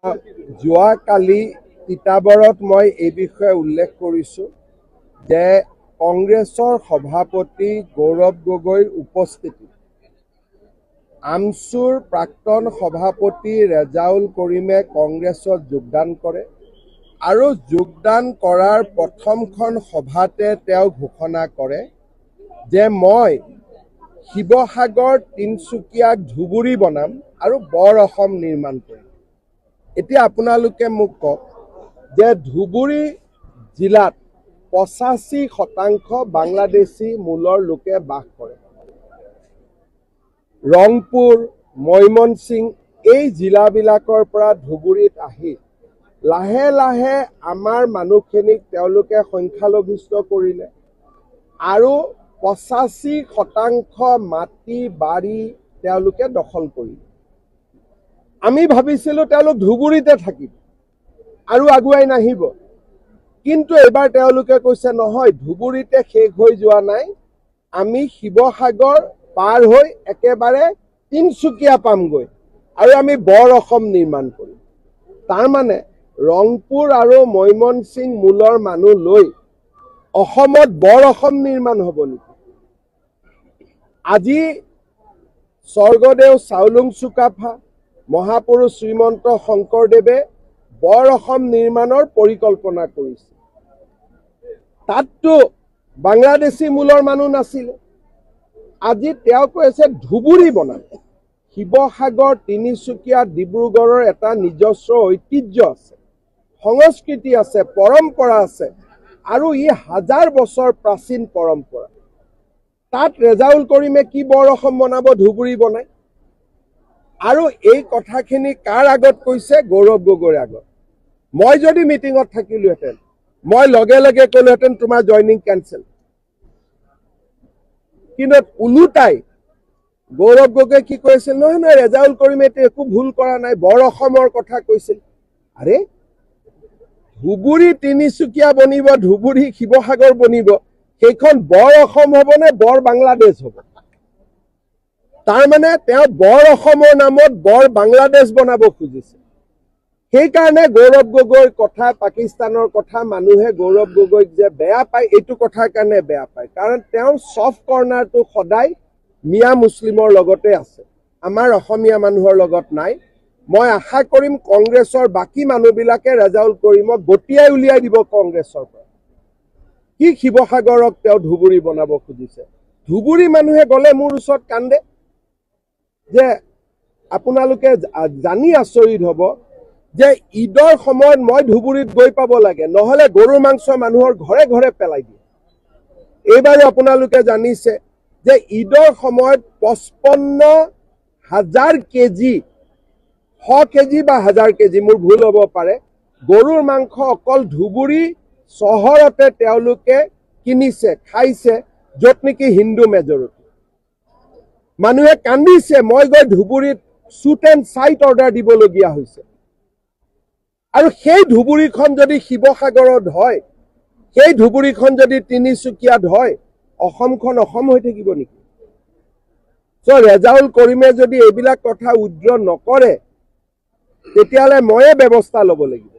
যোৱাকালি তিতাবৰত মই এই বিষয়ে উল্লেখ কৰিছোঁ যে কংগ্ৰেছৰ সভাপতি গৌৰৱ গগৈৰ উপস্থিতিত আমছুৰ প্ৰাক্তন সভাপতি ৰেজাউল কৰিমে কংগ্ৰেছত যোগদান কৰে আৰু যোগদান কৰাৰ প্ৰথমখন সভাতে তেওঁ ঘোষণা কৰে যে মই শিৱসাগৰ, তিনিচুকীয়াক ধুবুৰী বনাম আৰু বৰ অসম নিৰ্মাণ কৰিম। এতিয়া আপোনালোকে মোক কওক যে ধুবুৰী জিলাত 85% বাংলাদেশী মূলৰ লোকে বাস কৰে। ৰংপুৰ, ময়মনসিং এই জিলাবিলাকৰ পৰা ধুবুৰীত আহি লাহে লাহে আমাৰ মানুহখিনিক তেওঁলোকে সংখ্যালঘিষ্ঠ কৰিলে আৰু 85% মাটি বাৰী তেওঁলোকে দখল কৰিলে। আমি ভাবিছিলোঁ তেওঁলোক ধুবুৰীতে থাকিব আৰু আগুৱাই নাহিব, কিন্তু এইবাৰ তেওঁলোকে কৈছে নহয়, ধুবুৰীতে শেষ হৈ যোৱা নাই, আমি শিৱসাগৰ পাৰ হৈ একেবাৰে তিনিচুকীয়া পামগৈ আৰু আমি বৰ অসম নিৰ্মাণ কৰিম। তাৰমানে ৰংপুৰ আৰু ময়মনসিং মূলৰ মানুহ লৈ অসমত বৰ অসম নিৰ্মাণ হ'ব নেকি? আজি স্বৰ্গদেউ চাওলুং চুকাফা, মহাপুৰুষ শ্ৰীমন্ত শংকৰদেৱে বৰ অসম নিৰ্মাণৰ পৰিকল্পনা কৰিছে। তাততো বাংলাদেশী মূলৰ মানুহ নাছিলে। আজি তেওঁ কৈছে ধুবুৰী বনাম। শিৱসাগৰ, তিনিচুকীয়া, ডিব্ৰুগড়ৰ এটা নিজস্ব ঐতিহ্য আছে, সংস্কৃতি আছে, পৰম্পৰা আছে আৰু ই হাজাৰ বছৰ প্ৰাচীন পৰম্পৰা। তাত ৰেজাউল কৰিমে কি বৰ অসম বনাব ধুবুৰী বনাই? আৰু এই কথাখিনি কাৰ আগত কৈছে? গৌৰৱ গগৈৰ আগত। মই যদি মিটিঙত থাকিলোহেঁতেন, মই লগে লগে ক'লোহেঁতেন তোমাৰ জইনিং কেঞ্চেল। কিন্তু ওলোটাই গৌৰৱ গগৈ কি কৈছিল? নহয় নহয়, ৰেজাউল কৰিমে এইটো একো ভুল কৰা নাই, বৰ অসমৰ কথা কৈছিল। আৰে, ধুবুৰী তিনিচুকীয়া বনিব, ধুবুৰী শিৱসাগৰ বনিব, সেইখন বৰ অসম হ'ব নে বৰ বাংলাদেশ হ'ব? তাৰমানে তেওঁ বৰ অসমৰ নামত বৰ বাংলাদেশ বনাব খুজিছে। সেইকাৰণে গৌৰৱ গগৈৰ কথা, পাকিস্তানৰ কথা মানুহে গৌৰৱ গগৈক যে বেয়া পায়, এইটো কথাৰ কাৰণে বেয়া পায়। কাৰণ তেওঁৰ ছফ্ট কৰ্ণাৰটো সদায় মিয়া মুছলিমৰ লগতে আছে, আমাৰ অসমীয়া মানুহৰ লগত নাই। মই আশা কৰিম কংগ্ৰেছৰ বাকী মানুহবিলাকে ৰেজাউল কৰিমক গতিয়াই উলিয়াই দিব কংগ্ৰেছৰ পৰা। কি শিৱসাগৰক তেওঁ ধুবুৰী বনাব খুজিছে? ধুবুৰী মানুহে গ'লে মোৰ ওচৰত কান্দে যে আপোনালোকে জানি আচৰিত হ'ব যে ঈদৰ সময়ত মই ধুবুৰীত গৈ পাব লাগে, নহ'লে গৰুৰ মাংস মানুহৰ ঘৰে ঘৰে পেলাই দিয়ে। এইবাৰো আপোনালোকে জানিছে যে ঈদৰ সময়ত 55,000 কেজি, 100 কেজি বা হাজাৰ কেজি, মোৰ ভুল হ'ব পাৰে, গৰুৰ মাংস অকল ধুবুৰী চহৰতে তেওঁলোকে কিনিছে, খাইছে, য'ত নেকি হিন্দু মেজৰিটি। মানুহে কান্দিছে। মই গৈ ধুবুৰীত শ্বুট এণ্ড চাইট অৰ্ডাৰ দিবলগীয়া হৈছে। আৰু সেই ধুবুৰীখন যদি শিৱসাগৰত হয়, সেই ধুবুৰীখন যদি তিনিচুকীয়াত হয়, অসমখন অসম হৈ থাকিব নেকি? চ' ৰেজাউল কৰিমে যদি এইবিলাক কথা উইড্ৰ নকৰে, তেতিয়াহ'লে ময়ে ব্যৱস্থা ল'ব লাগিব।